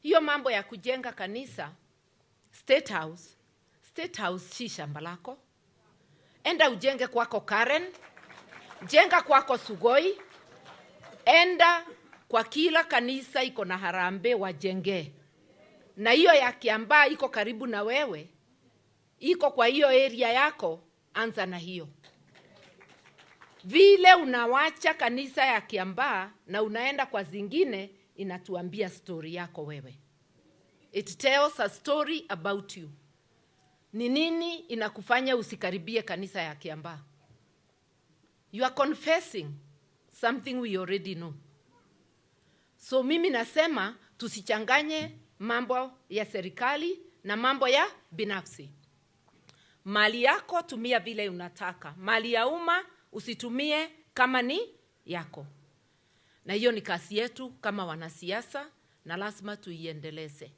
Hiyo mambo ya kujenga kanisa State House, State House si shamba lako. Enda ujenge kwako Karen, jenga kwako Sugoi, enda kwa kila kanisa iko na harambee wajengee. Na hiyo ya Kiambaa iko karibu na wewe, iko kwa hiyo area yako, anza na hiyo. Vile unawacha kanisa ya Kiambaa na unaenda kwa zingine, inatuambia story yako wewe. It tells a story about you. Ni nini inakufanya usikaribie kanisa ya Kiambaa? You are confessing something we already know. So mimi nasema tusichanganye mambo ya serikali na mambo ya binafsi. Mali yako tumia vile unataka. Mali ya umma usitumie kama ni yako. Na hiyo ni kazi yetu kama wanasiasa na lazima tuiendeleze.